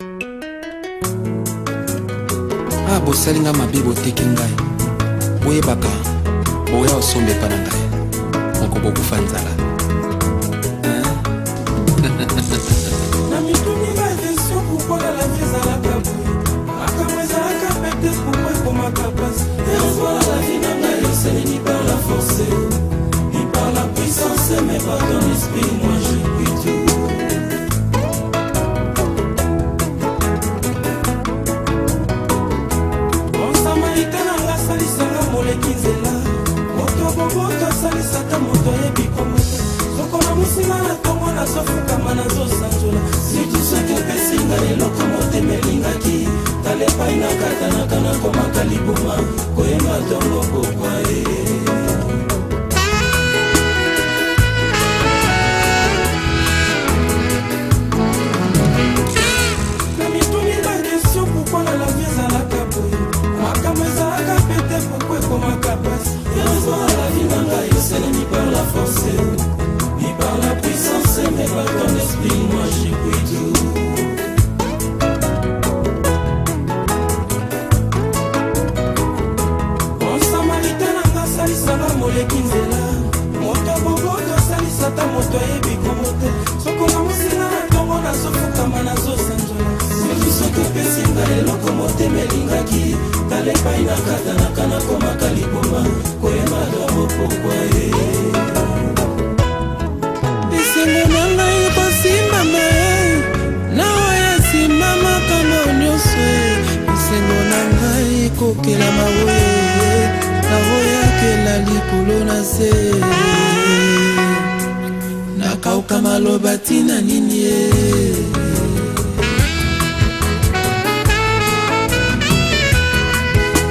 Ah, bosali nga mabe, boteki ngai. Boyebaka boya osomba epa na ngai moko, bokufa nzala. Na mituni ba question: pourquoi na la vie ezalaka boye? Makambo ezalaka pete, pourquoi ekomaka pasi? Heureusement, na la vie na ngai, osali ni par la force ni par la puissance, mais par ton esprit, moi je puis tout. Bon samaritain na nga, asalisanga moleki nzela, moto boboto, asalisaka moto ayebi kombo te. Soko mosinga na ntongo, nazofukama, nazosanzola, surtout soki opesi ngai eloko motema elingaki. Tala epai nakatanaka, nakomaka liboma koyemba ntongo pokwa ye. Na mituni ba question: pourquoi na la vie ezalaka boye? Makambo ezalaka pete, pourquoi ekomaka pasi? Heureusement, na la vie na ngai, osalemi par la force ni par la puissance, mais par ton esprit, moi je puis tout. Bon samaritain na nga, asalisanga moleki nzela, moto boboto, asalisa ata moto ayebi kombo te. Soko na mosinga na ntongo, nazofukama, nazosanzola, surtout soki opesi ngai eloko motema elingaki. Tala epai nakatanaka, nakomaka liboma koyemba ntongo pokwa ye. Esengo na ngai kosimbama na oyo esimba makambo nyonso. Esengo na ngai kokelama oye na oyo akela likolo na se. Nakauka maloba, ntina nini ye?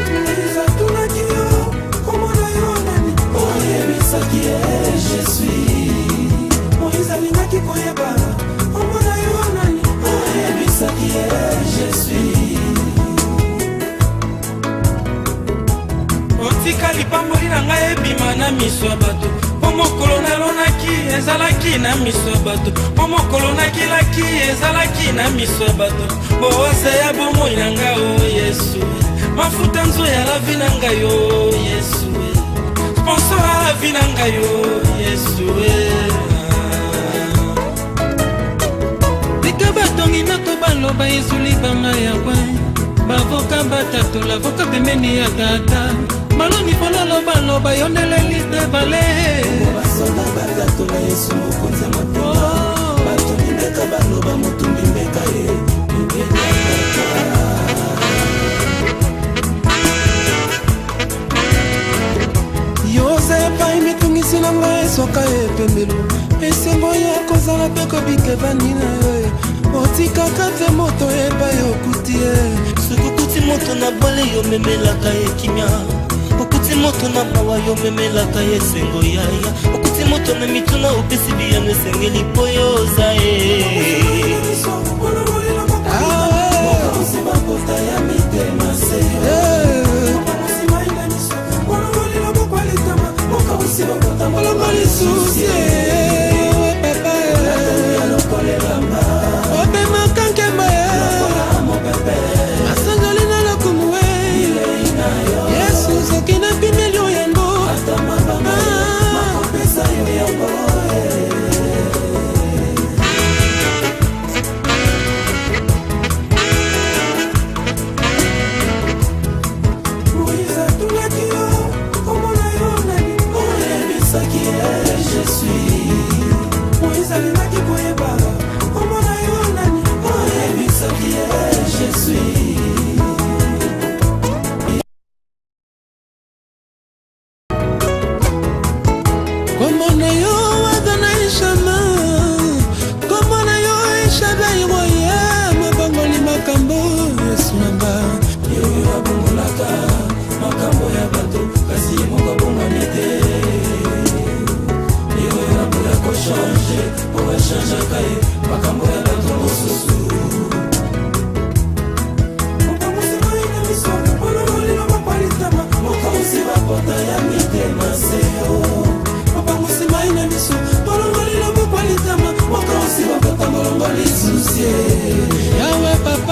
Moïse atunaki yo: kombo na yo nani? Oyebisaki ye: je suis. Moïse alingaki koyeba: kombo na yo nani? Oyebisaki ye: je suis. Otika lipamboli na ngai ebima na miso ya bato, mpo mokolo nalonaki ezalaki na miso ya bato, mpo mokolo nakilaki ezalaki na miso ya bato. Boose ya bomoi na ngai, o Yesu, mafuta nzo ya la vie na ngai, o Yesu, sponsor ya la vie na ngai, o Yesu. Tika batongi ndako baloba: Yesu libanga ya coin. Bavoka batatola, voka pembeni ya tata. Baloni fololo baloba: yo nde le lys des vallées. Basoda batatola: Yesu mokonzi ya mapinga. Batumbi mbeka baloba: motumbi mbeka ye libeka tata. Yoza epai mitungisi na ngai esoka epembelo. Esengo ya kozala mpe kobika evandi na yo. Otikaka te moto epai okuti ye. Soki okuti moto na bwale, yo memelaka ye kimia. Okuti moto na mawa, yo memelaka ye esengo. Yaya, okuti moto na mituna, opesi biyano esengeli mpo yo oza ye. Mokabusi bapota ya mitema se mokabusi bapota. Molongo lisusu, papa. Lokolelamba. Obemaka nkembo, masanzoli na lokumu. Yesu, soki napimeli yo yango. Ata mabanga makopesa yo yango. Moïse atunaki yo: kombo na yo nani? Oyebisaki ye: je suis. Moïse alingaki koyeba: kombo na yo nani? Oyebisaki ye: je suis. Kombo na yo Adonai Shama, kombo na yo Eshadai Roya, mabongoli makambo, Yesu na nga. Ye oyo abongolaka makambo ya bato, kasi ye moko abongwani te. Ye oyo aboya kochanger po bachangeaka ye makambo ya bato mosusu. Mokamusi mai na miso, olongoli loboko litama, mokamusi bapota ya mitema seyo. Mopangusi mai na miso, olongoli loboko litama, mokamusi bapota, molongo lisusu. Yawe papa.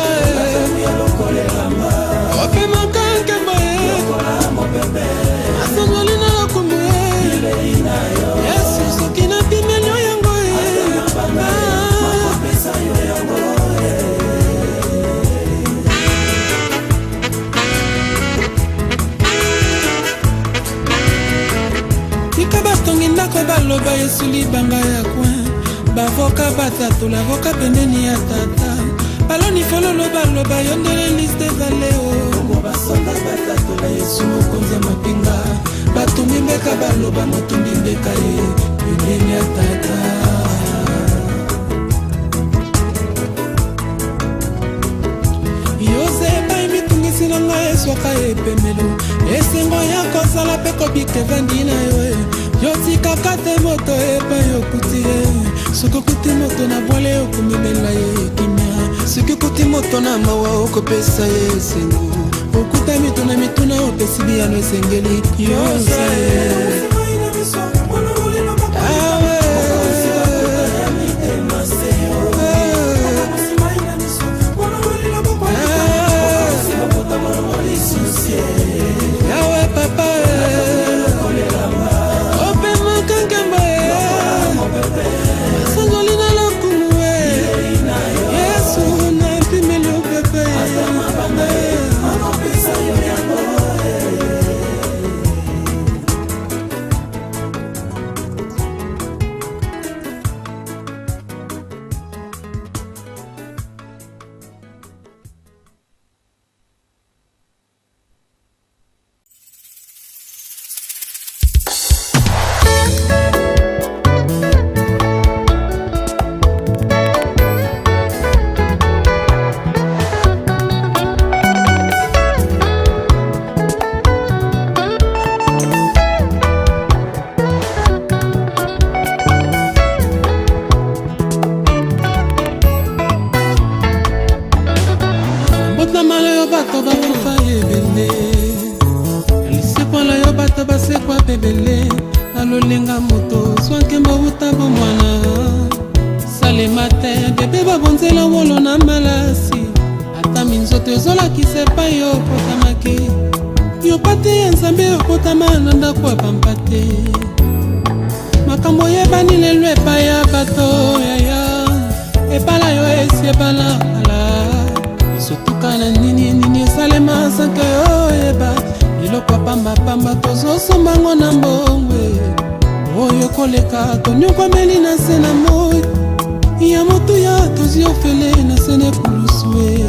Yesu libanga ya coin. Bavoka batatola avoka pembeni ya tata. Baloni fololo baloba yo ndele liste ezaleo. Bongo basonda batatola Yesu mokonzi ya mapinga. Batumbi mbeka baloba motumbi mbeka ye pembeni ya tata. Yoze epai mitungisi na ngai eswaka epemelo. Esengo ya kozala mpe kobika evandi na yo e. Yo tikaka te moto epai okuti ye. Soki okuti moto na bwale okomemela ye kimia. Soki okuti moto na mawa okopesa ye esengo. Okuta mituna mituna opesi biyano esengeli. Yoze Yawe papa opemaka nkembo masanzoli na lokumu Yesu na mpimeli opepe. Mbotama na yo bato bakufa ebele, lisekwa na yo bato basekwa bebele. Na lolenga moto zwa nkembo wuta bomwana salema te bebe babonzela wolo na malasi. Ata minzoto ezolakisa epai yo okotamaki. Yo pate ya Nzambe okotama na ndako ya pampa te. Makambo oyebani lelo epai ya bato yaya, ebala yo esi ebala kala. Ezotuka na nini nini esalema sanke oyeba. Biloko ya pambapamba tozosombango na mbongwe. Oyo koleka tonyokwameli na se na moi ya motuya tozwi ofele na se na ekulusu e.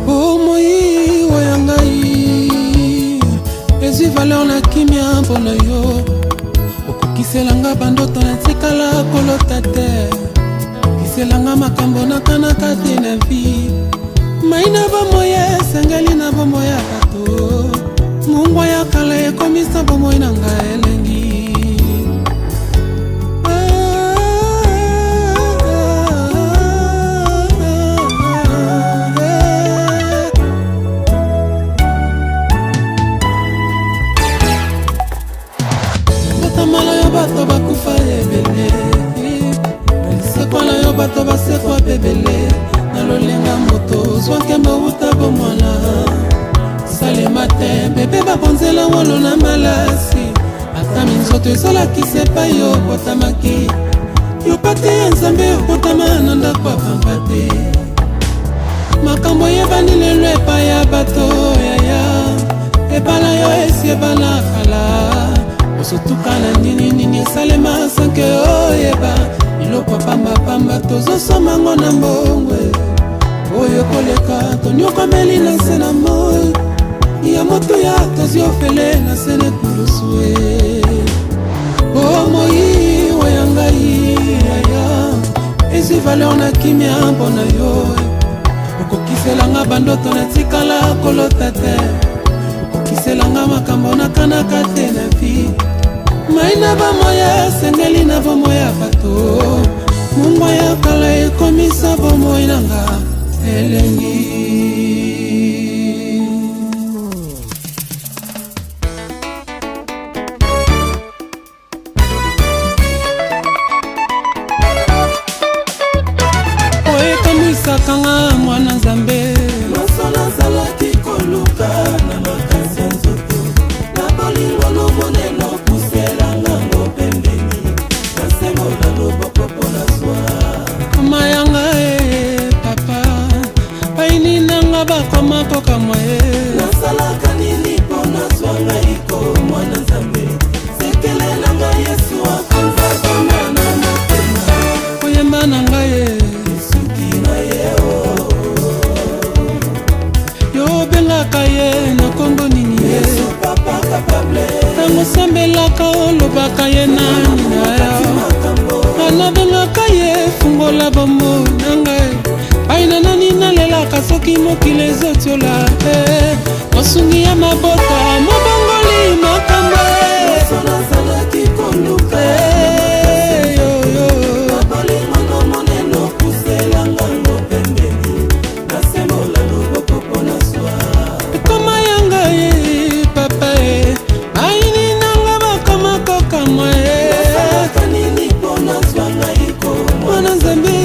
Bomoi oyo ngai ezwi valeur na kimia mpona yo. Okokiselanga bandoto na tikala kolota te. Okiselanga makambo nakanaka te na vie. Mai na bomoi esengeli na bomoi ya bato. Mungwa ya kala ekomisa bomoi na ngai elengi. Mbotama na yo bato bakufa ebele, lisekwa na yo bato basekwa bebele. Na lolenga moto zwa nkembo wuta bomwana salema te bebe babonzela wolo na malasi. Ata minzoto ezolakisa epai yo okotamaki. Yo pate ya Nzambe okotama na ndako ya pamba te. Makambo oyebani lelo epai ya bato yaya, ebala yo esi ebala kala. Ozotuka na nini nini esalema sanke oyeba. Biloko ya pambapamba tozosomango na mbongwe. Oyo koleka tonyokomeli na se na moi ya motuya tozwi ofele na se na ekulusu e. Bomoi oya ngai yaya ezwi valeur na kimia mpona yo. Okokiselanga bandoto natikala kolota te. Okokiselanga makambo nakanaka te na vie. Mai na bomoi esengeli na bomoi ya bato. Mungwa ya kala ekomisa bomoi nanga elengi. Oyo ekamwisaka nga mwana Nzambe. Nyonso nazalaki koluka na makasi ya nzoto, na bolingo lomonene opuselanga ngo pembeni, nasembola loboko mpo nazwa. Mama yanga e papa, bayini nanga bakoma kokamwa ye. Nasalaka nini mpo nazwa ngai ko mwana Nzambe? Sekele na ngai Yesu akonza. olobaka ye nani na yo nga nabengaka ye fungola bomoi na ngai pai na nani nalelaka soki mokili ezotiola eh. Mosungi ya mabota mobongoli makambo eh, yo, yo. Ekoma ya ngai papa e bayini nanga bakoma kokamwa e mwana Nzambe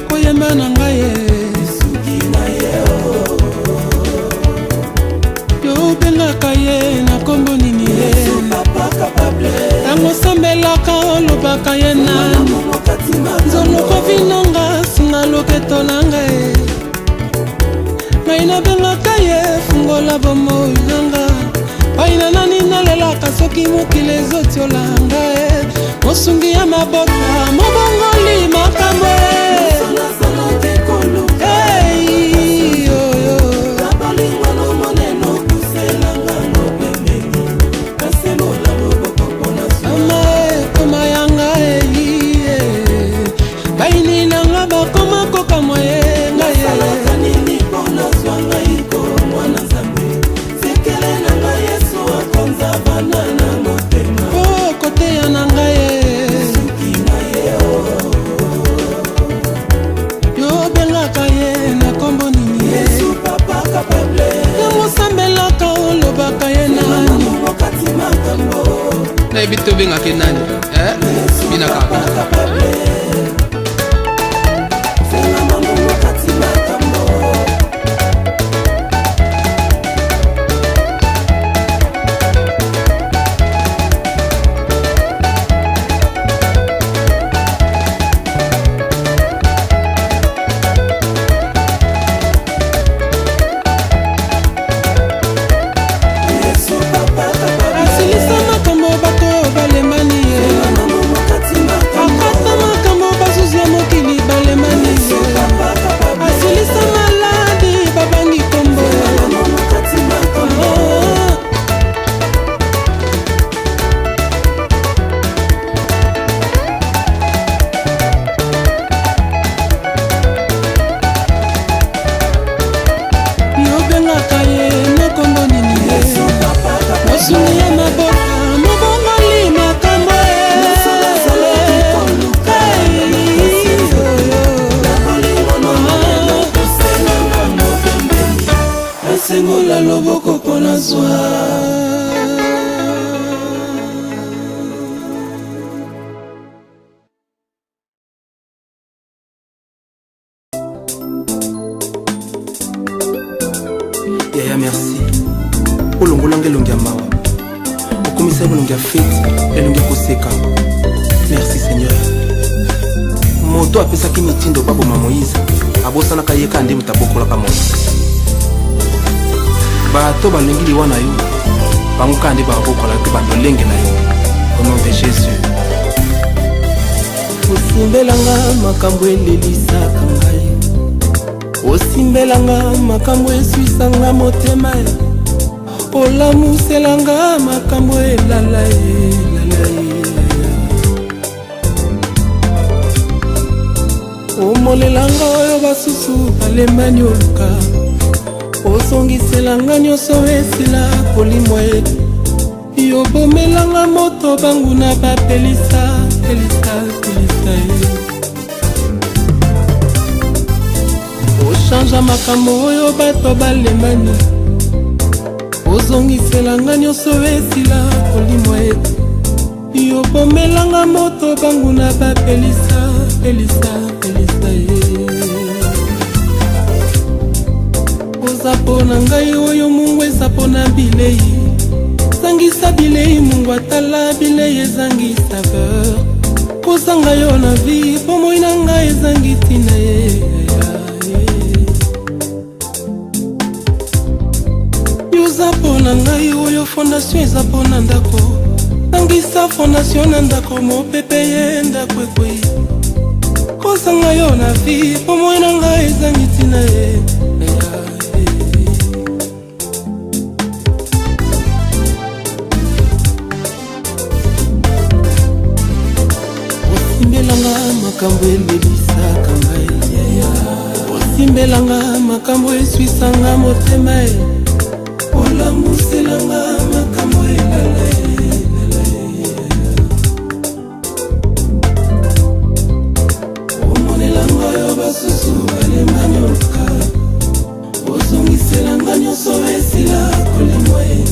koyemba na ngai e yo obengaka ye na nkombo nini ye ntango osambelaka olobaka ye nani nzoloko vinanga singa loketo na ngai ngai nabengaka ye fungola bomoi nanga pai na nani nalelaka soki mokili ezotiola ngai mosungi ya mabota mobongoli makambo Hey, yo, yo. Mama ekoma ya ngai eh. Bayini nanga bakoma kokamwa ye ngai eh. Po koteya na ngai eh. Yo obengaka ye na nkombo nini ye ntango osambelaka olobaka ye nani Nayebi te obengaka ye nani eh? Binaka binaka. Asilisa makambo bato balemani ye akata makambo bazuzi ya mokili balemani ye asilisa maladi babangi kombo. Ah. Yobengaka ye na kombo nini ye mosungi ya mabota mobongoli makambo Hey, yo, yo. Nasengola loboko mpo nazwa. Yaya, merci. Olongolanga elongi ya mawa, okomisa elongi ya feti, elongi ya koseka. Merci Seigneur. Moto apesaki mitindo baboma Moïse abosanaka ye kaka nde moto abokolaka Moïse. Bato balingi liwa na yo, bango kaka nde babokola mpe balolenge na yo, au nom de Jésus. Osimbelanga makambo elelisaka ngai, osimbelanga makambo eswisanga motema, olamuselanga makambo elala elala ye. Omolelanga oyo basusu balemani oluka, ozongiselanga nyonso esila kolimwa ye. Yobomelanga moto banguna bapelisa pelisa pelisa ye. Ochangea makambo oyo bato balemani, ozongiselanga nyonso esila kolimwa ye. Yobomelanga moto banguna bapelisa pelisa pelisa ye. Oza mpo na ngai oyo mungu eza mpo na bilei, zangisa bilei mungu atala bilei ezangi saveur. Kozanga yo na vie, bomoi na ngai ezangi ntina ye. Yoza mpo na ngai oyo fondation eza mpo na ndako, nangisa fondation na ndako mopepe ye ndako ekwei. Kozanga yo na vie, bomoi na ngai ezangi ntina ye. makambo elelisaka ngai, osimbelanga makambo eswisanga motema e, olamuselanga makambo elala omonelanga oyo basusu balemba nyoka, ozongiselanga nyonso esila kolemwa e,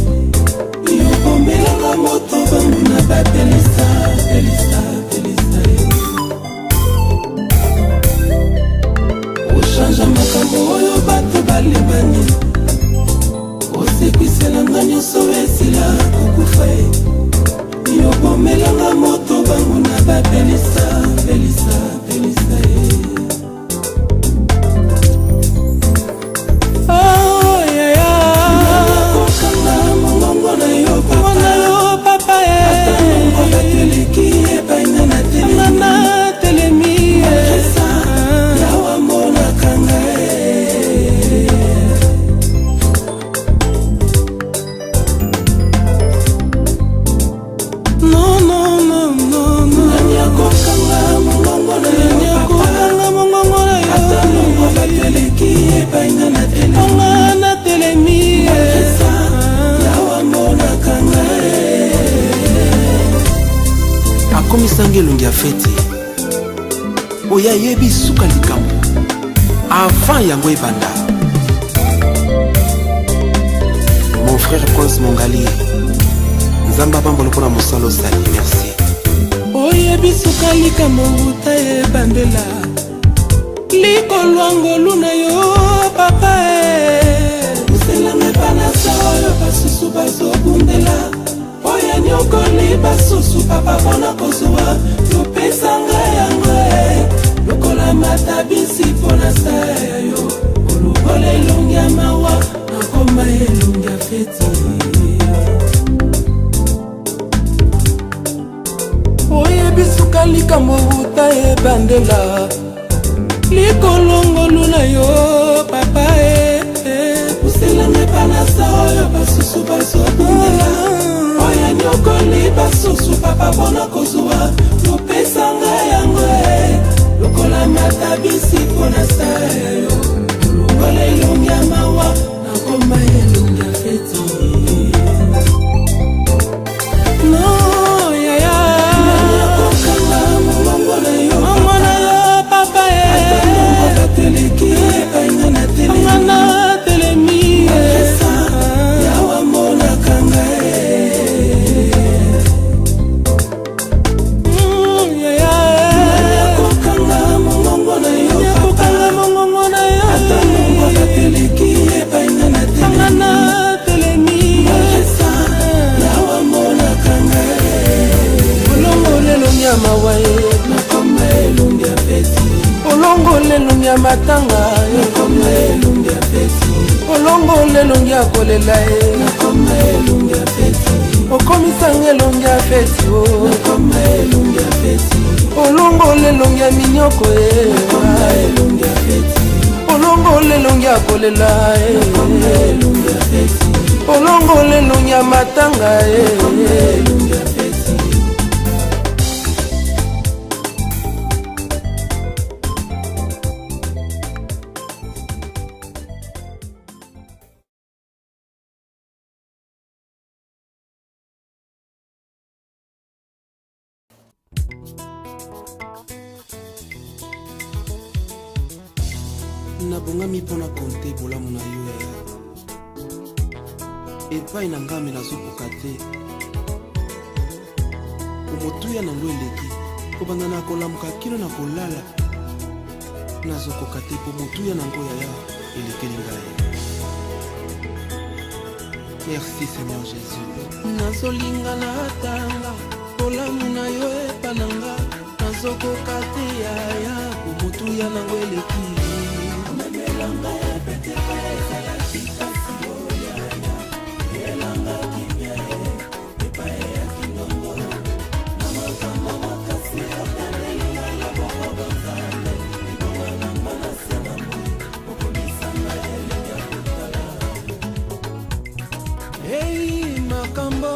yobomelanga moto banguna bapelisa pelisa pelisa e, ochange makambo oyo bato balembani, osekwiselanga nyonso esila kokufa e, yobomelanga moto banguna bapelisa pelisa pelisa e. Oh, yeah, yeah. Kokanga mongongo na yo papa, ata ngongo bato eleki epai nga na telemi, yawa monaka ngai. Non, non, non, non, non. Nani akokanga mongongo na yo papa, mongongo na yo, ata ngongo bato eleki epai nga na telemi, nga na telemi, yawa monaka ngai. Akomisanga elongi ya feti oyo ayebi suka likambo avant yango ebanda. Mon frère Prince Mongali, Nzambe apambola mpona mosala osali, merci. Oyebi suka likambo wuta ebandela, likolo ya ngolu na yo papa e, oselanga epanasa oyo basusu bazobundela, oyo nyokoli basusu papa mpona kozwa, yopesanga yango e, lokola matabisi mpona saya yo, olukola elongi ya mawa nakoma elongi ya feti. Oyebi suka likambo wuta ebandela, likolo ngolu na yo papa e, puselanga epanasa oyo basusu bazobundela, oyo nyokoli basusu papa mpona kozwa, yopesanga yango e, lokola matabisi mpona saya yo, olongola elongi ya mawa nakoma elongi ya feti. No, yaya. Nani akokanga mongongo na yo, mongongo na yo papa e, ata ngongo bato eleki epai nga na telemi, nga na telemi, yawa monaka ngai. Yaya. Nani akokanga mongongo na yo, akokanga mongongo na yo, ata ngongo bato eleki epai nga na telemi, nga na telemi, yawa monaka ngai. Olongola elongi ya mawa ye, nakoma elongi ya feti. Olongola elongi ya matanga ye, nakoma elongi ya feti. Olongola elongi ya kolela ye, nakoma elongi ya feti. Okomisanga elongi ya feti o, nakoma elongi ya feti. Olongola elongi ya minyoko ye, nakoma elongi ya feti. Olongola elongi ya kolela ye, nakoma elongi ya feti. Olongola elongi ya matanga ye, nakoma elongi ya feti. Nabongami mpo na konte bolamu na yo yaya, epai na ngambe nazokoka te, motuya nango eleki kobanda na kolamuka kino na kolala, nazokoka te po motuya nango yaya elekeli ngai. Merci Seigneur Jésus. Nazolinga natanga bolamu na yo epa na nga, nazokoka te yaya, po motuya nango eleki. Omemelanga epete ezalaki pasi oyaya, elanga kimia epai ya kingongo na makambo makasi, otandelinga loboko bonzambe, libonga nanga na se na moi, okomisanga elengi ya kotala. Ei makambo.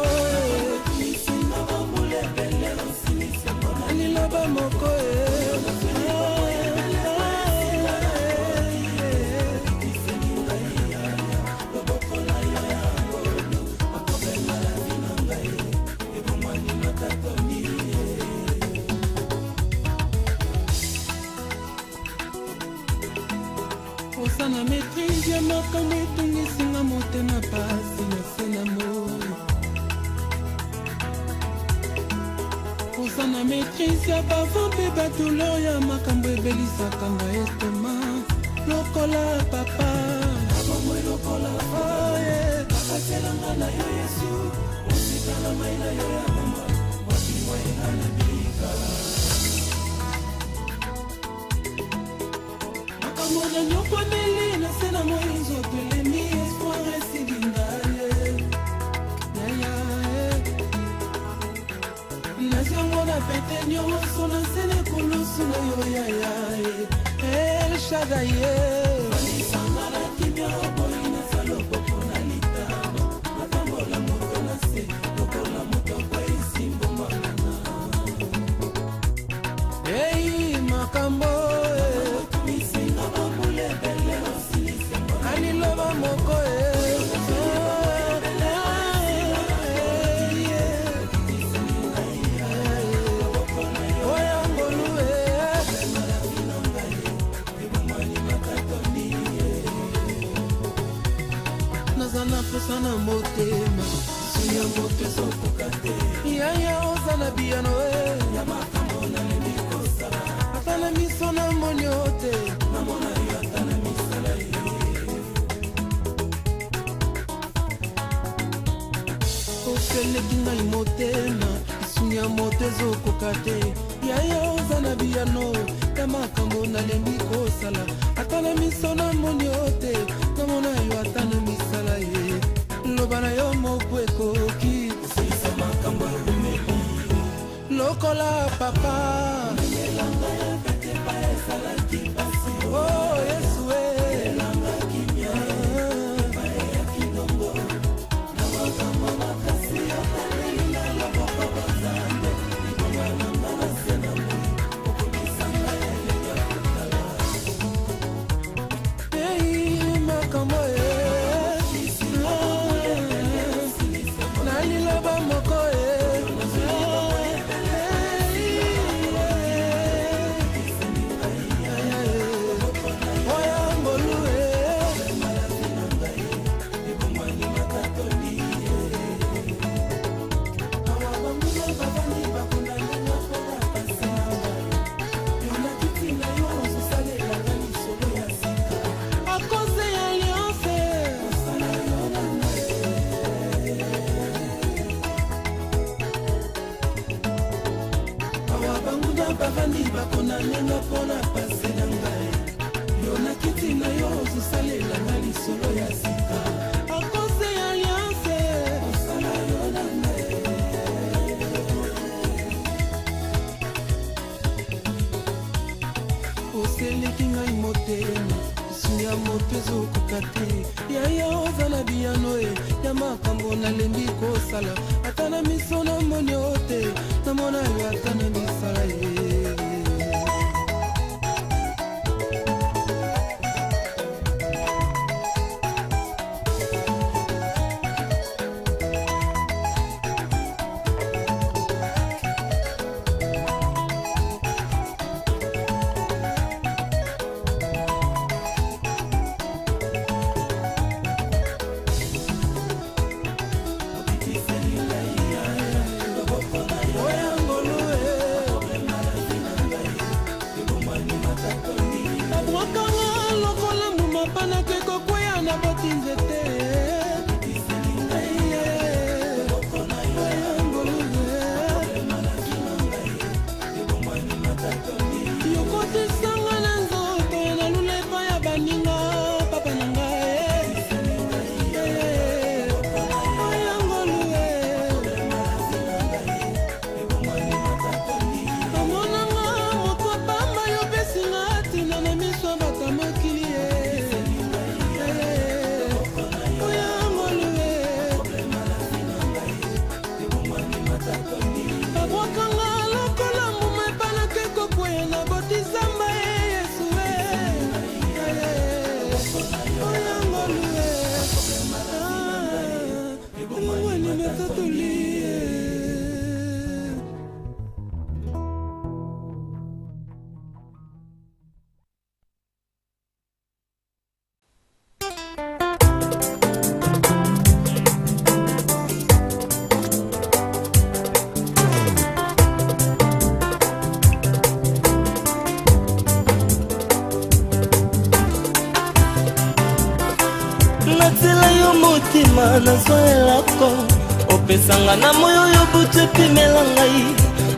Oza na maîtrise ya makambo etungisinga motema pasi na se na moi. Oza na maîtrise ya bavent mpe badouleur ya makambo ebelisaka nga estoma lokola papa. Bomoi lokola oh, yeah. Akatelanga na yo Yesu, mosika na mai na yo ya bomoi, wapi moyenga na bika. Makambo na nyokwameli na se na moi, nzoto elembi, espoir esili ngai yaya. Naziongo na pete nyonso na se na ekulusu na yo yaya, El Shaddai. Lisanga na kimia boyi naza loboko na litama, natambola moto na se lokola moto akweyisi mbuma. Ei makambo misinga bambula ebele na liloba moko oya ngolu. Naza na posa na motema, ya moto ezokoka te yaya, oza na biyano e ya makambo nalembi kosala, ata na miso namoni yo te, namona yo ata na misala ye. Oseleki ngai motema, lisungi ya moto ezokoka te yaya, oza na biyano ya makambo nalembi kosala, ata na miso namoni yo te, namona yo ata na misala ye. Loba na yo moko ekoki kosilisa makambo ewumeli lokola papa. Elanga ya petepa ezalaki pasi. Oh Yesu e, elanga kimia eyaki ndongo na makambo makasi, otaleli na loboko bonzambe, libonga nanga na se na moi, okomisanga elenge ya kotala. Ei makambo e na liloba moko e. Oya ngolu e. Awa banguna bavandi bakondalela mpona pasi na ngai, yo na kiti na yo ozosalelanga lisolo ya sika akose ya alliance osala yo na ngai. Awa banguna bavandi bakondalela mpona pasi na ngai, yo na kiti na yo ozosalelanga lisolo ya sika akose ya alliance osala yo na ngai. Oseleki ngai motema, lisungi ya moto ezokoka te yaya, oza na biyano e ya makambo nalembi kosala, ata na miso namoni yo te, namona yo ata na misala ye. Oya ngolu e. Loba nazwa elako opesanga na moyo oyo butu epimela ngai,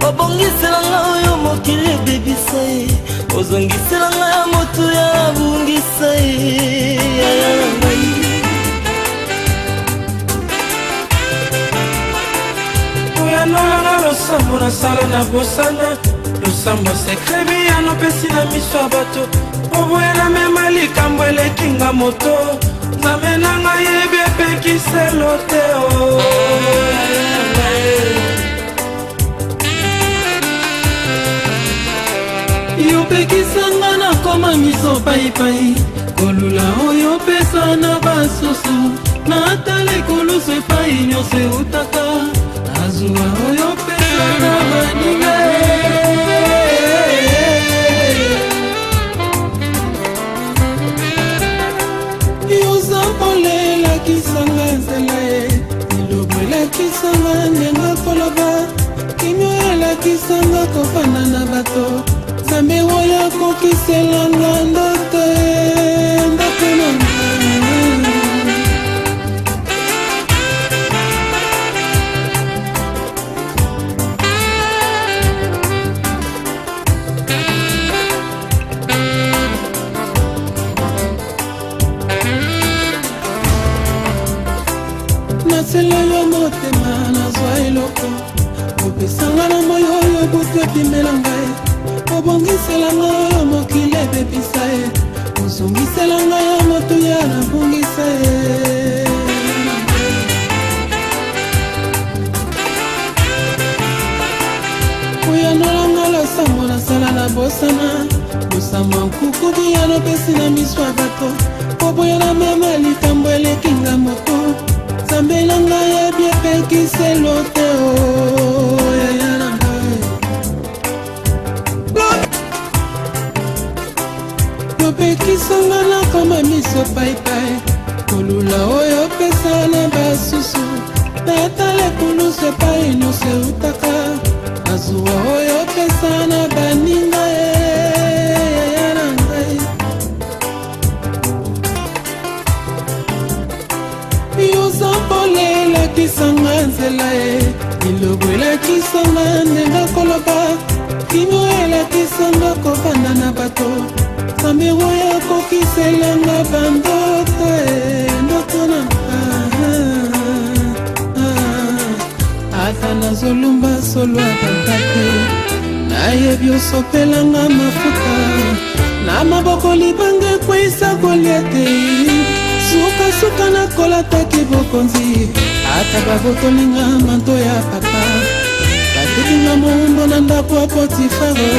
obongisela nga oyo mokili ebebisa ye, ozongisela nga ya motu ya abungisa ye, yaya na ngai. Oyanolanga losambo nasala na bosana, losambo sekre biyano pesi na miso ya bato. Oboya na mema likambo elekinga moto, Nzambe na ngai yebi epekiselo te o. Yopekisanga nakoma miso paipai, kolula oyo opesa na basusu, natala ekulusu epai nyonso eutaka, nazwa oyo opesa na baninga. Yoza pole elakisanga nzela ye, lilobo elakisanga ndenge koloba, kimio elakisanga kofanda na bato, Nzambe oyo akokiselanga ndoto ye, ndoto na nga. Nasela yo motema, nazwa eloko opesanga na moyo oyo butu epimela ngai, obongisela ngai oyo mokili ebebisa ye, ozongisela ngai ya motuya nabungisa ye. Oyanolanga losambo nasala na bosana, losambo nkuku biyano pesi na miso ya bato, oboya na mema likambo elekinga moto, Nzambe na ngai yebi epekiselo te o, yaya na ngai. Yopekisanga nakoma miso paipai, kolula oyo opesa na basusu, natala ekulusu epai nyonso eutaka, nazuwa oyo opesa na baninga ye, yaya na ngai. Yoza pole elakisanga nzela ye, lilobo elakisanga ndenge koloba, kimio elakisanga kofanda na bato, Nzambe oyo akokiselanga bandoto e, ndoto na ata nazolumba solo ata te, nayebi osopelanga mafuta na maboko, libanga ekweyisa kolia te, sukasuka nakolataki bokonzi, ata babotolinga manto ya papa, batekinga moumbo na ndako ya Potifaro,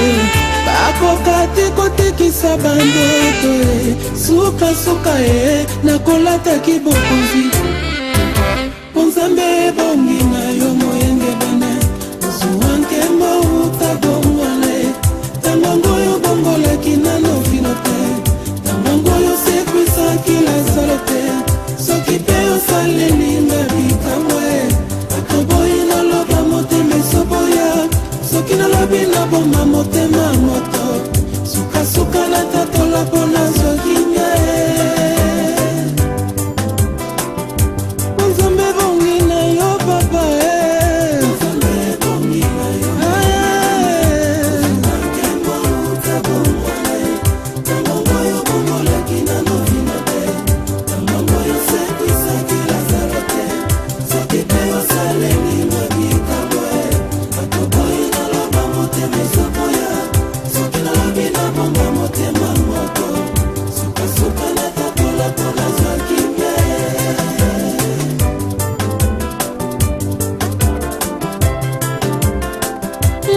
bakoka te kotekisa bandoto e, sukasuka e nakolataki bokonzi, mpo Nzambe ebongi na yo moyengebene, ozwa nkembo uta bongwana ye, ntango yango oyo bongolaki nano vino te, ntango yango oyo osekwisaki Lazaro te, soki mpe osalelinga bikamwa e, bato boyi naloba motema esoboya, soki nalobi naboma motema moto, sukasuka natatola mpo nazwa kimia e. Nzambe ebongi na yo papa e.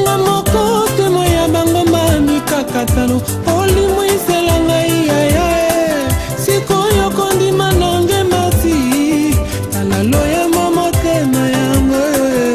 Nga moko temo ya bangomba mikakatano, olimwisela ngai yaya e, sikoyo kondima nange mati, tala loyembo motema yango e.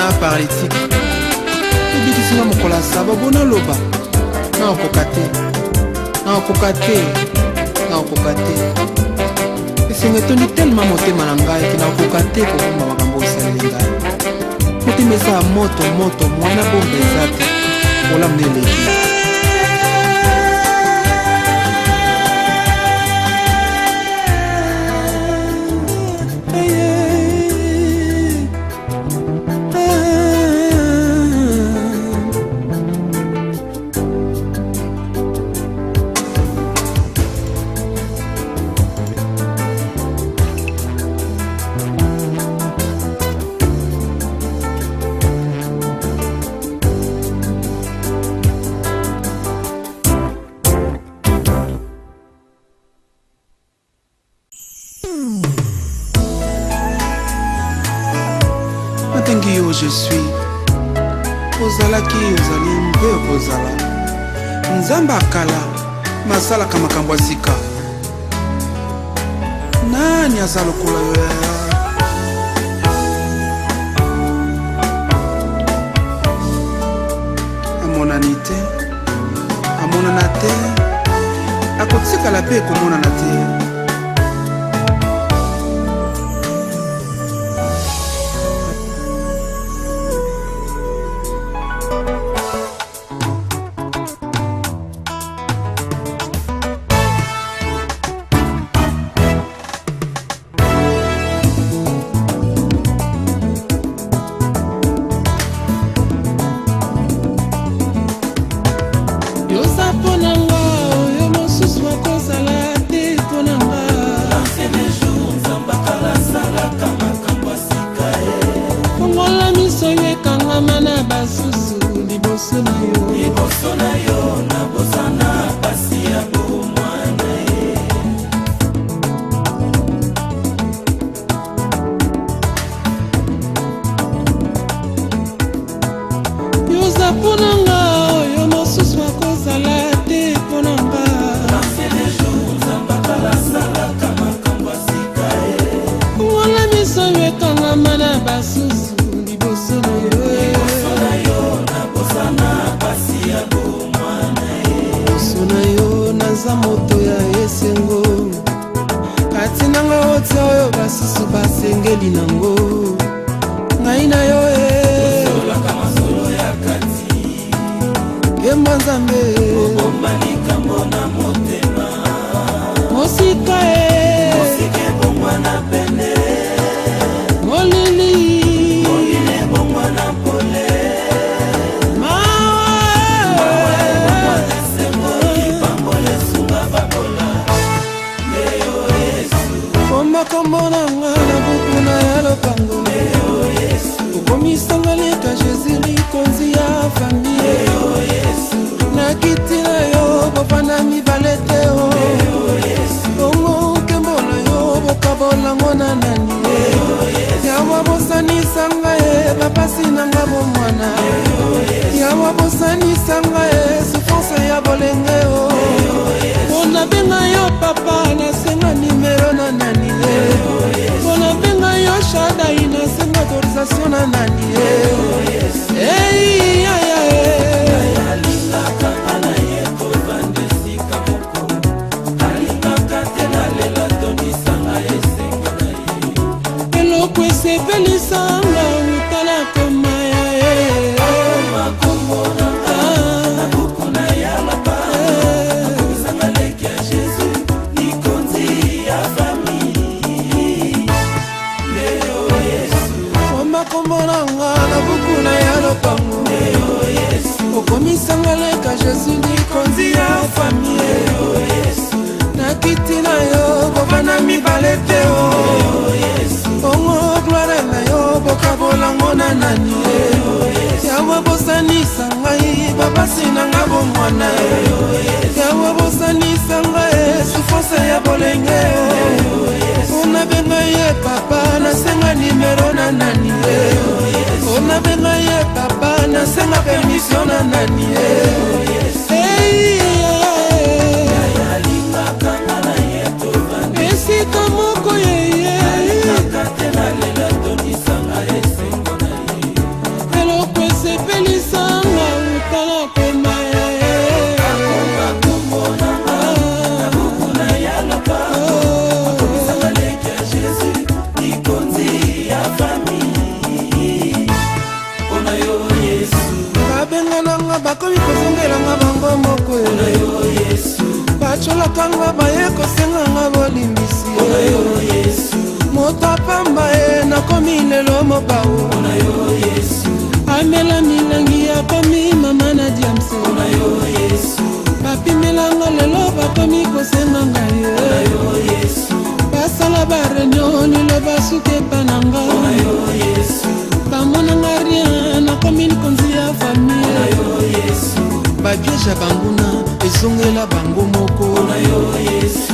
na paralytique. Obikisi nga mokolo ya saba, bo naloba nakokoka te, nakokoka te, nakokoka te. Esengo etondi telema motema na ngai ke nakokoka te kobomba makambo osaleli ngai. Motema eza ya moto moto, mwana bomba eza te, bolamu na eleki. Nabengi yo je suis, ozalaki, ozali mpe okozala. Nzambe akala masalaka makambo ya sika. Nani aza lokola yo yaya? Amonani te, amonana te, akotikala mpe komonana te. Yoza mpo na nga, oyo mosusu akozala te mpo na nga. Fongola miso yo ekangama na basusu liboso na yo. Liboso na yo nabosana pasi ya bomwana ye. Yoza mpo na nga, oyo mosusu akozala te mpo na nga. Fongola miso yo ekangama na basusu liboso na yo. Liboso na yo naza moto ya esengo, kati nanga otia oyo basusu basengeli nango, ngai na yo e nkembo Nzambe mosika e molili mawa. Komba kombo na nga na buku na ya lopango, okomisanga leka Jésus likonzi ya famille. Na kiti na yo bofanda mibale te o, bongo nkembo na yo bokabolango na nani? Yawa bosanisanga ye bapasi na nga bomwana, yawa bosanisanga ye souffrance ya bolenge o. Mpona benga yo papa, nasenga nimero na nani ye? Mpona benga yo Shadai, nasenga autorisation na nani ye? Ei, ya, e. Eloko esepelisanga uta na koma ya ye. Komba kombo na nga na buku na ya lopango, okomisanga leka Jésus likonzi ya famille. Na kiti na yo bovanda mibale te o, bongo gloire na yo bokabolango na nani? Yawe bosanisa ngai bapasi na nga bomwana, yawe bosanisa ngai souffrance ya bolenge. Mpona benga ye papa, nasenga nimero na nani ye? Mpona benga ye papa, nasenga permission na nani ye? Ei, esika moko yeye. Bafingakanga bakomi kozongelanga bango moko. Bacolakanga baye kosenganga bolimbisi. Moto apamba ye nakomi lelo mopao. Amela milangi akomi mama na diamse. Bapimelanga lelo bakomi kosenganga ye. Basala bareunion lelo basuki epa na nga. Bamonanga rien nakomi likonzi ya famille. Bapiège ya banguna ezongela bango moko.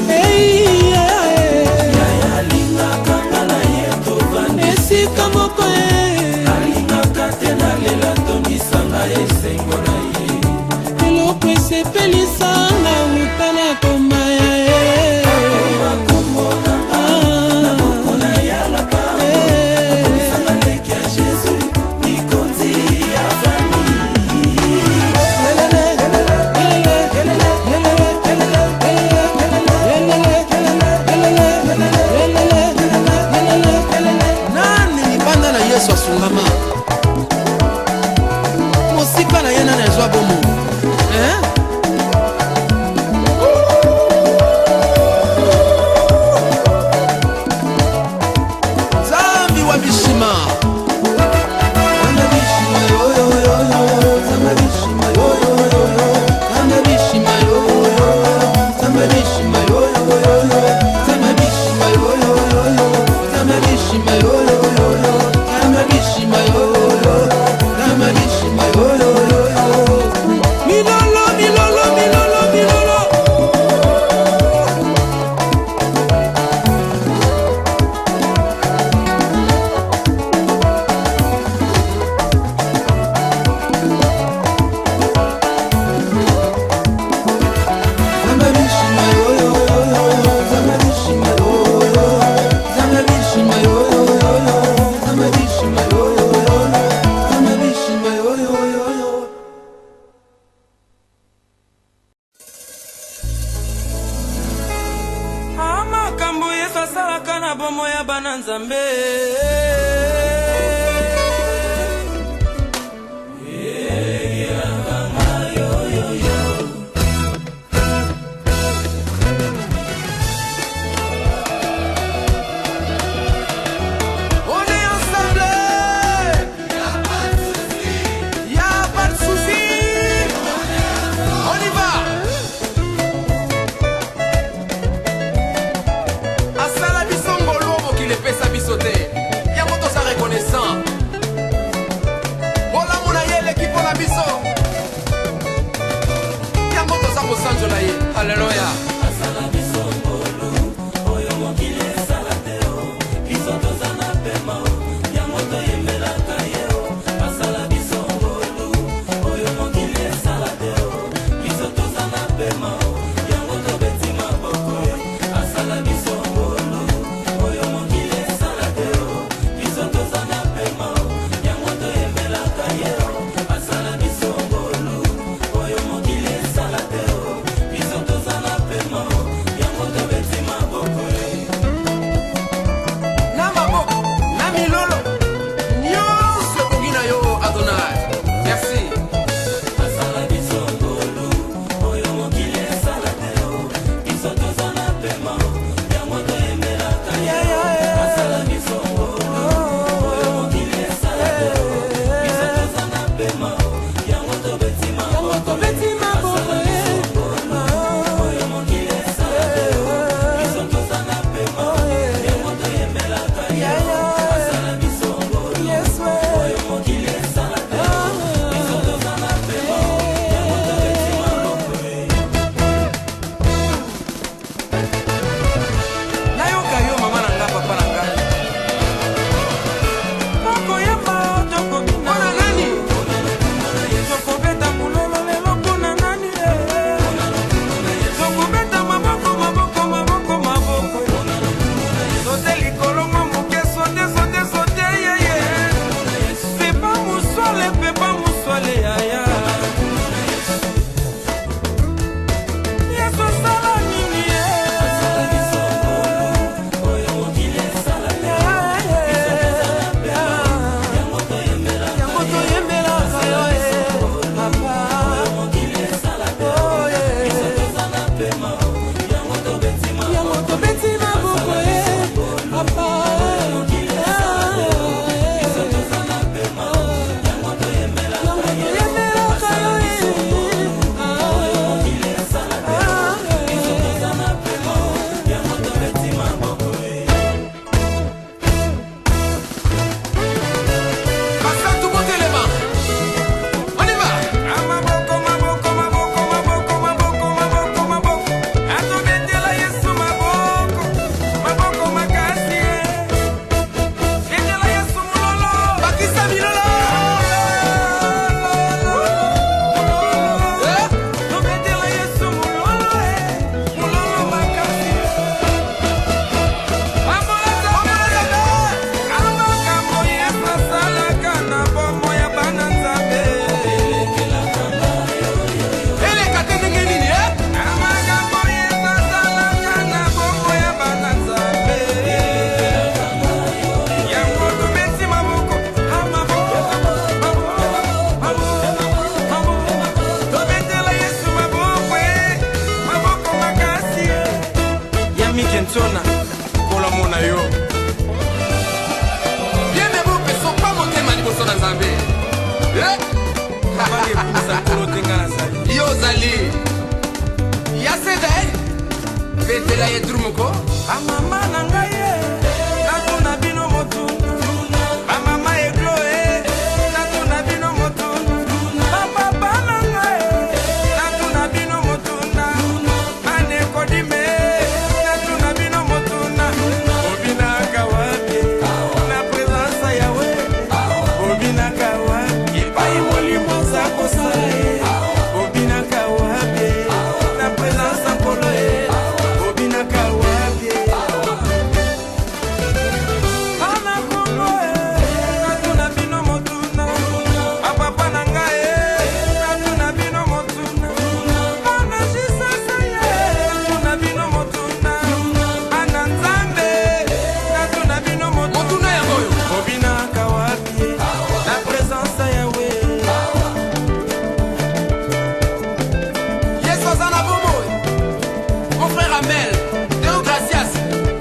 Hey, yeah. Esika moko ye. Eloko esepelisanga uta na koma ya ye. Ah. Eh. Nani libanda na Yesu asungama mosika na ye? Nani azwa bomo, eh? Nzambi wa bishima. Nzambe bishima yo yo yo yo, Nzambe bishima yo yo yo yo, Nzambe bishima yo yo yo, Nzambe bishima yo yo yo yo, Nzambe bishima yo yo yo yo, Nzambe bishima yo yo yo yo, Nzambe bishima yo yo, Nzambe bishima yo yo yo yo. Milolo, milolo, milolo, milolo. Nzambe bishima yo yo yo yo, Nzambe bishima yo yo, Nzambe bishima yo yo yo yo, Nzambe bishima yo yo yo yo, Nzambe bishima yo yo yo yo. Makambo Yesu asalaka na bomo ya bana Nzambe. On est ensemble. Y'a pas de souci. On y va. Asala biso ngolu mokili epesa biso te. Yango toza reconnaissant. Bolamu na ye eleki mpo na biso. Yango toza kosanzola ye. Alleluya. Na maboko na milolo nyonso ebongi na yo, Adonai. Merci. Yango tobeti maboko ye. Yes, we. Nayoka yo, mama na nga, papa na ngai. Tokoyemba, tokobina. Mpo na nani? Mabanga ekumisa Nkolo te, nga nazali. Yo ozali ya seda betela ye tour moko. Bamama na ngai ye, natuna bino motuna. Bamama eglo e, natuna bino motuna. Bapapa na ngai, natuna bino motuna. Banekodime, natuna bino motuna. Bobinaka wapi na présence Yawe? Bobinaka wapi epai Molimo aza kosala ye? Bobinaka wapi na présence ya Nkolo ye? Bobinaka wapi? Bana Kongo e, natuna bino motuna. Bapapa na ngai e, natuna bino motuna. Bana Jisasa ye, natuna bino motuna. Bana Nzambe, natuna bino motuna. Motuna yango oyo. Bobinaka wapi na présence Yawe? Yesu aza na bomoi. Mon frère Amel Deo Gracias,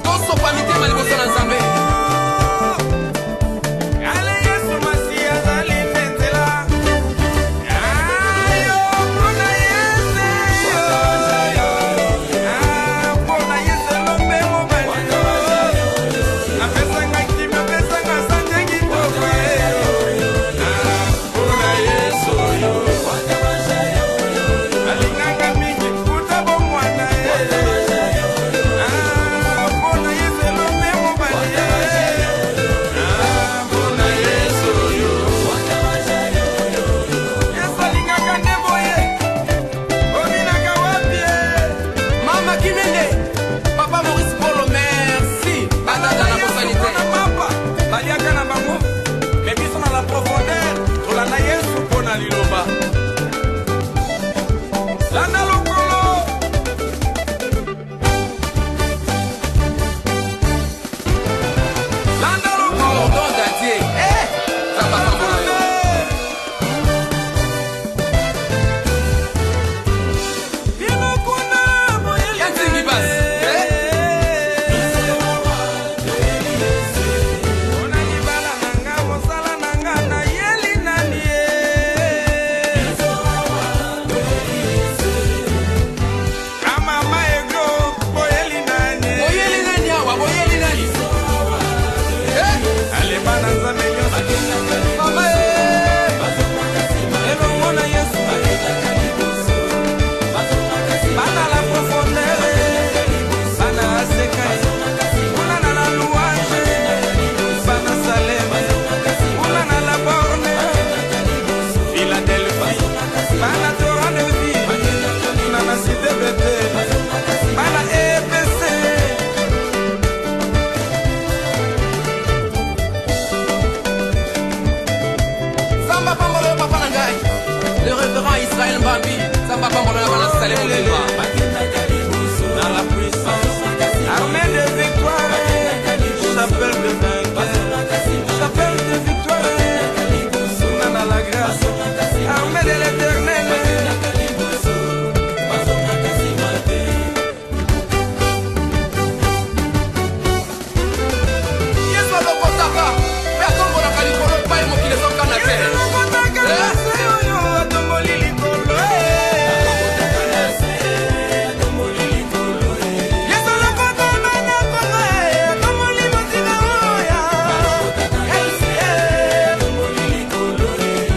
tosopa mitema liboso na Nzambe. Ale Yesu Masi azali nde nzela. Ayo, mpona Yesu, ah, mpona Yesu elombe mobali. Apesanga kimia, apesanga santé kitoko ye. Ah, mpona Yesu oyo. Alinganga mingi kuta bomwana ye. Ah, mpona Yesu elombe mobali ye. Ah, mpona Yesu oyo. Yesu alingaka nde boye. Obinaka wapi ye? Mama Kimende, papa Maurice Polo, merci. Batata na bosani te. Na mapa baliaka na bango, me biso na la profondeur tolanda Yesu mpo na liloba. Landa lokolo. Landa lokolo. Don Dadier, eh, Nzambe apambola yo. Bino kuna boyeli. Ya Nzingi basi, eh? Mpona libala na nga, mosala na nga, nayeli nani ye? Amama ego, boyeli nani? Boyeli nani awa? Boyeli nani? Eh, Aleba na Nzambe nyonso. Mama eh. Elongo na Yesu. Bana la profondeur, bana aseka, kuna na la louange, bana Salem, kuna na la borne, Philadelphie, bana torrent de vie, kuna na cité bete, bana EPC. Nzambe apambola yo, papa na ngai le révérend Israel Mbambi. Nzambe apambola yo, bana Salem mobimba. Dans la puissance, armée de victoire, chapelle de vainqueur, chapelle de victoire, dans la grâce, armée de l'Éternel. Yesu alokotaka mpe atombolaka likolo epai mokili ezokana te. Alokotaka na se oyo atomboli likolo. Yesu alokota bana Kongo, atomboli mosika oya.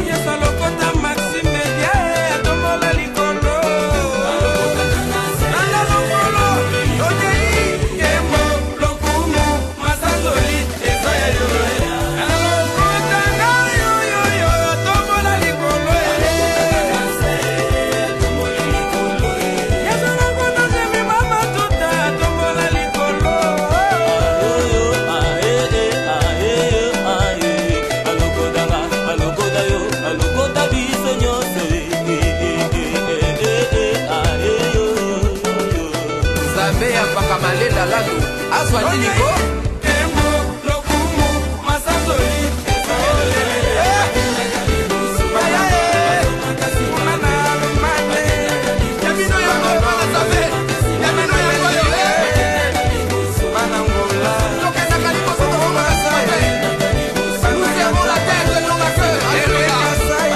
Yesu alokota Maxime Media, atombola likolo. Nanda lokolo, okei nkembo, lokumu, masanzoli eza ya yo. Alokota ngai oyoyo, atombola likolo. Yesu alokota Jemi mama tuta, atombola likolo. Alokodanga, alokoda yo, alokoda biso nyonso. Nzambe ya mpaka Malela Lando azwa nini ko? Nkembo, lokumu, masanzoli eza ya yo. Kuna na Allemagne, Ya bino yango oyo, bana Nzambe, ya bino yango oyo, eh. bana Ngola, Tokendaka liboso, tokomaka nsima te. Nous servons la terre de nos cœur. Alléluia. Kasai.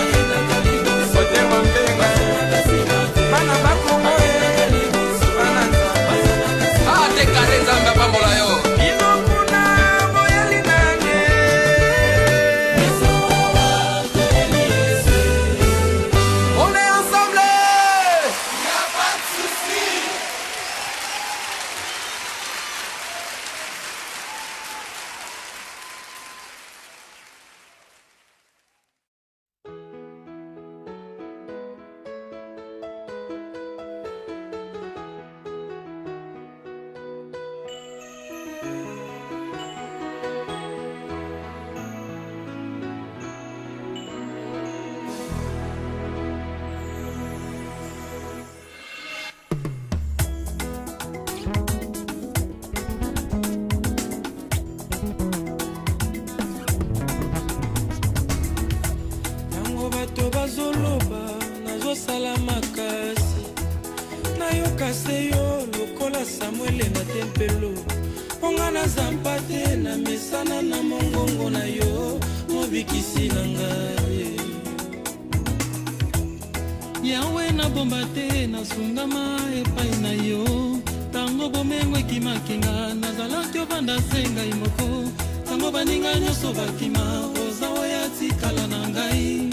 se yo lokola Samuele na tempelo. Mpo nga naza mpate na mesana na mongongo na yo, mobikisi na ngai. Yawe, nabomba te, nasungama epai na yo. Ntango bomengo ekimaki nga, nazalaki ovanda se ngai moko. Ntango baninga nyonso bakima, oza oyo atikala na ngai.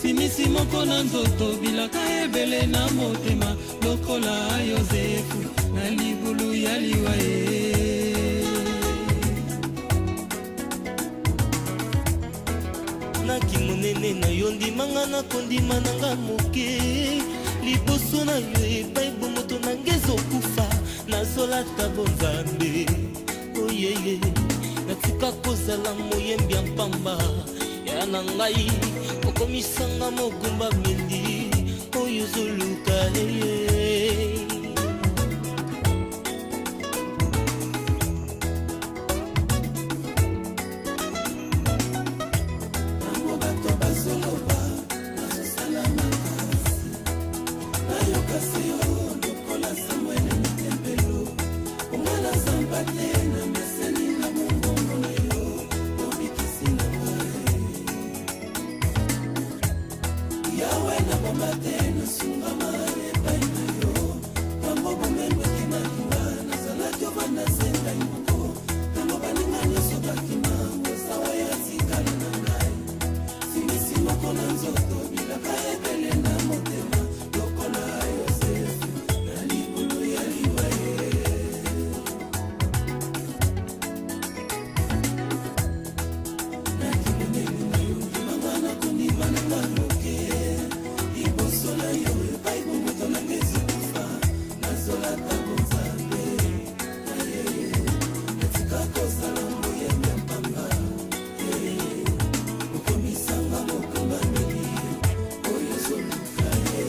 Simisi moko na nzoto, bilaka ebele na motema, lokola Yozefu na libulu ya liwa ye. Naki monene na yo, ndimanga na kondima na nga moke liboso na yo. Epai bomoto na nga ezokufa, nazolata bonzambe oyeye. Natika kozala moyembi ya mpamba ya na ngai, okomisanga mogumbameli oyo ozoluka eye. Ntango bato bazoloba, nazosala makasi nayoka se yo lokola Samuele na tempelo. Onga naza te, na meseni na mongongo na yo, obikisi na ngai. Yawe, nabomba te, nasungama epai na yo. Ntango bomengo ekimaki nga, nazalaki ovanda se ngai moko. Ntango baninga nyonso bakima, oza oyo atikala na ngai. Simisi moko na nzoto, bilaka ebele na motema, lokola Yosefu na libulu ya liwa ye. Nakimoneli na yo, ndimanga na kondima na nga moke liboso na yo. Epai bomoto na nga ezokufa, nazolata bonzambe ayeye. Natika kozala moyembi ya mpamba, okomisanga mokumbameli oyo ozoluka ye.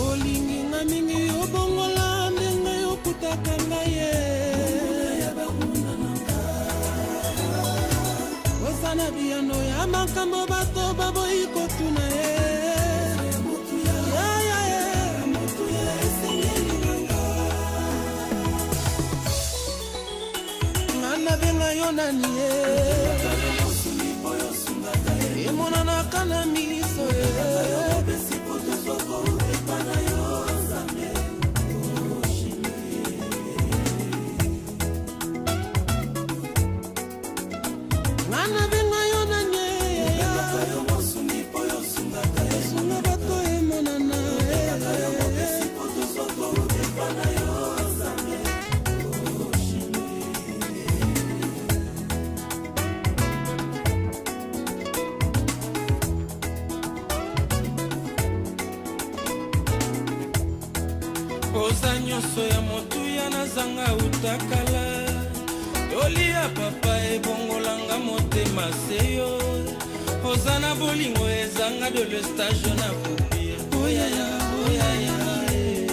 Olingi nga mingi, obongola ndenge okutaka ngai ye. Oza na biyano ya makambo bato baboyi kotuna ye. Ya, ya, ya. Nga nabenga yo nani ye? Emonanaka na miso ye. Nga nabenga yo nani ye? Osunga bato, emonana ye. Oza nyonso ya motuya nazanga utakala. Tolia papa, ebongolanga motema se yo. Oza na bolingo ezanga délestage na kopia. Oyaya, oyaya eh.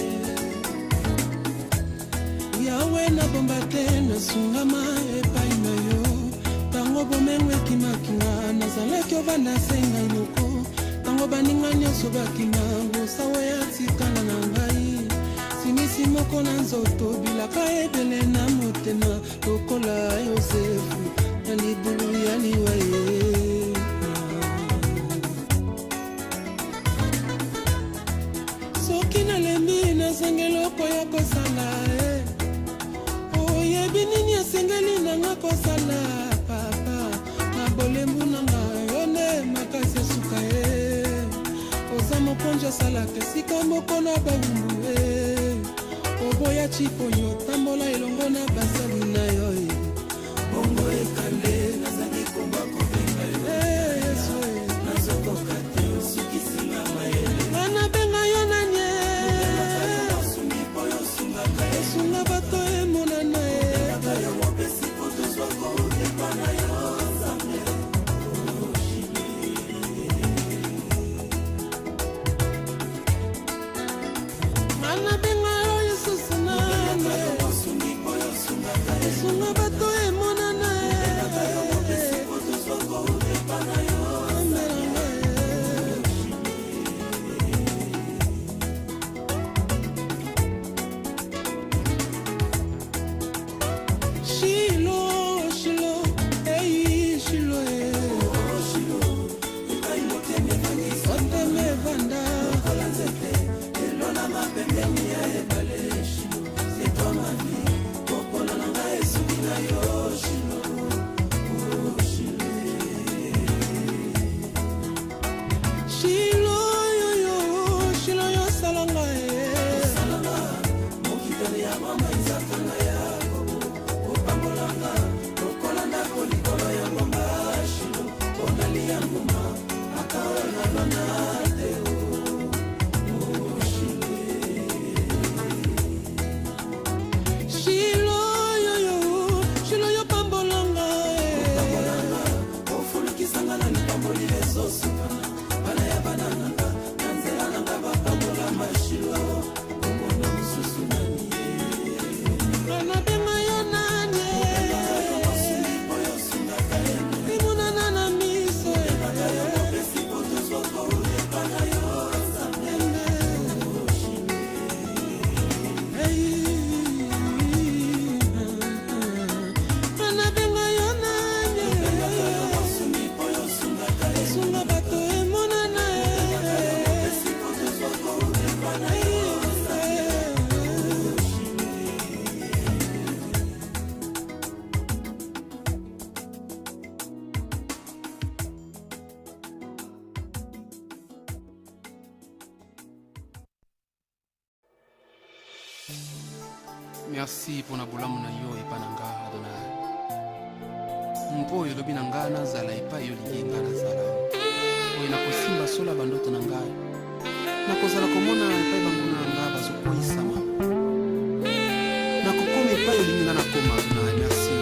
Yawe, nabomba te, nasungama epai na yo. Ntango bomengo ekimaki nga, nazalaki ovanda se ngai moko. Ntango baninga nyonso bakima, osawa ya tikala na ngai. Simisi moko na nzoto, bilaka ebele na motema, lokola Yosefu na libulu ya liwa ye. Soki nalembi, nazangi eloko ya kosala e, oyebi nini esengeli nanga kosala, papa. Na bolembu nanga, yo nde makasi esuka ye. Oza mokonzi, asalaka esika moko na bawumbu e. Oboya ciponyo, tambola elongo na basali na yo e. Bongo ekale nazangi komba kobenga yo. Eh, Yesu e. Nazokoka te, osukisinga mayele. Nga nabenga yo nani e? Osunga bato, emonana e. Nga nabenga yo lisusu nani? Merci mpo na bolamu na yo epai na nga Adonai. Mpo oyo elobi na nga nazala epai yo olingi nga nazala. Oyo nakosimba solo ya bandoto na ngai. Nakozala komona epai banguna na nga bazokweyisama. Nakokoma epai olingi nga nakoma Adonai. Merci.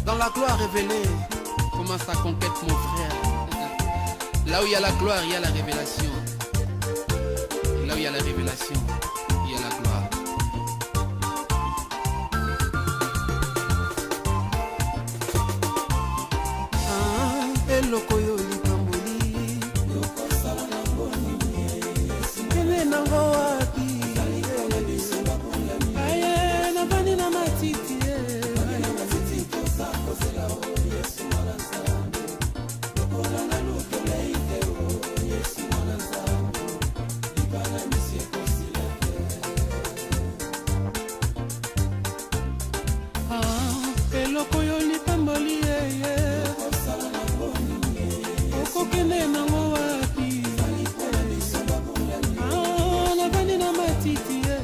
Dans la gloire révélée, commence ta conquête, mon frère. Là où il y a la gloire, il y a la révélation. Et là où il y a la révélation, il y a la gloire. Ah, eloko yo lipamboli kende nango wapi aye navandi na matiti eh. Ah, eloko yo lipamboli yeye okokende nango wapi Ah, navandi na matiti eh.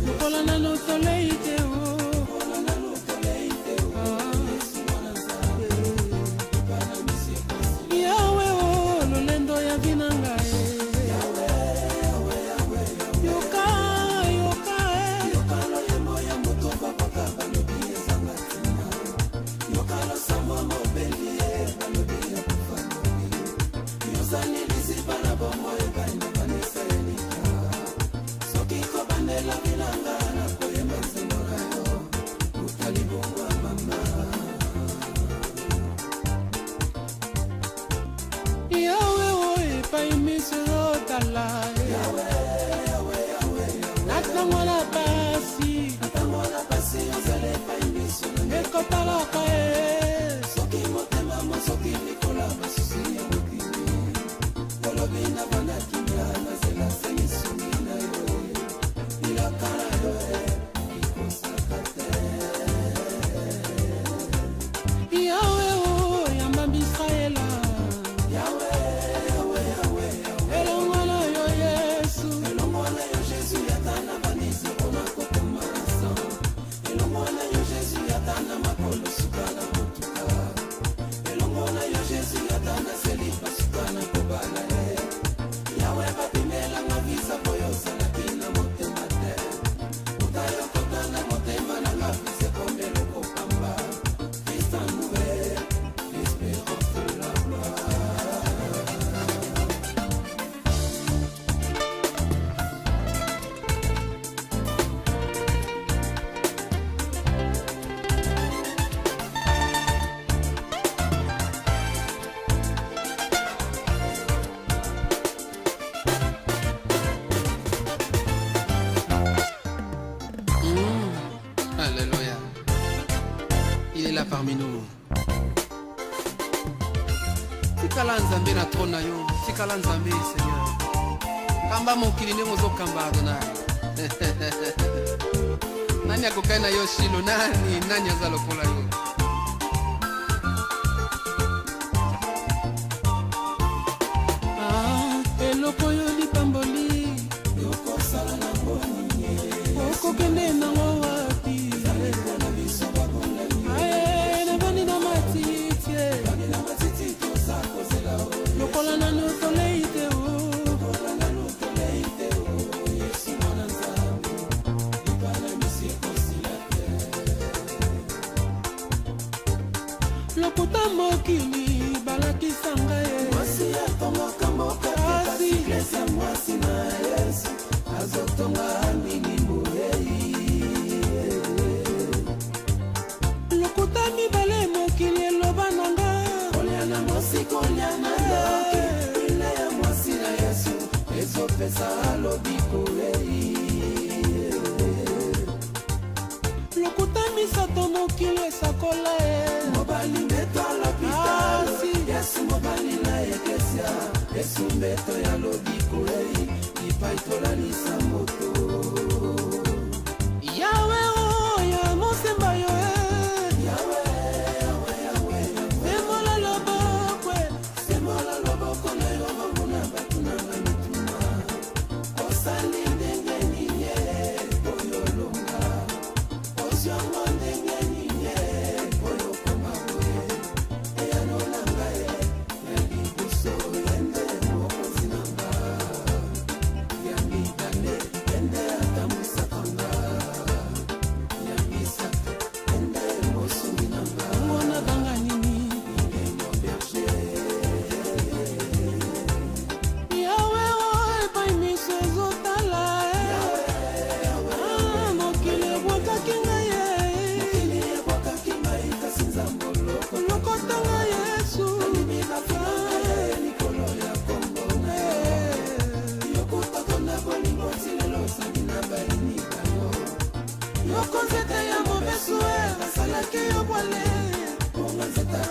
Lokola nano tolei te o Ah. Yawe o lolendo ya vi na ngai yoka yoka eh. Yawe o epai miso ezotala na ntango na pasi ekotalaka ye Yawe o yamba Israela elongo na yo Yesu Alléluia. Il est là parmi nous. Tikala Nzambe na trône na yo, tikala Nzambe Seigneur. Kamba mokili ndenge ozokamba Adonai. Nani akokai na yo Shilo? Nani nani aza lokola yo? Nakokende nango wapi? Aye, navandi na matiti lokola nanu tolei te o. Lokuta mokili balakisa ngai ye. Mwasi atongaka mboka te, kasi Eklezia mwasi na Yesu azotonga milimo ei. Lokuta mibale mokili eloba na nga. Kolia na mwasi, kolia na ndoki. Ile ya mwasi na Yesu ezopesa lobiko ei. Lokuta misato mokili esakola ye. Mobali mbeto ya lopitalo. Asi. Yesu mobali na Eklesia, Yesu mbeto ya lobiko ei, lipai tolalisa moto. Yawe oyo mosemba yo e. Sembola loboko e. Sembola loboko na yo, banguna batunanga mituna: osali ndenge nini oyo olonga? Ozwango ndenge nini oyo okoma boye? Eyano na ngai ya liboso: ende mokonzi na nga, ya mibale, ende atambwisaka nga, ya misato, ende mosungi na nga. Ngo nabanga nini? Yawe oyo epai miso ezotala e. Ah, mokili ebwakaki ngai e. Mokili ebwakaki ngai, kasi Nzambe oloko Lokota ngai, Yesu. Nandimi bafinga ye likolo ya kombo na yo. Yokutaka na bolingo ti lelo, ozali na bayini bayo. Yoko nzete ya mobesu e, basalaki yo bwale. Bonga nzete.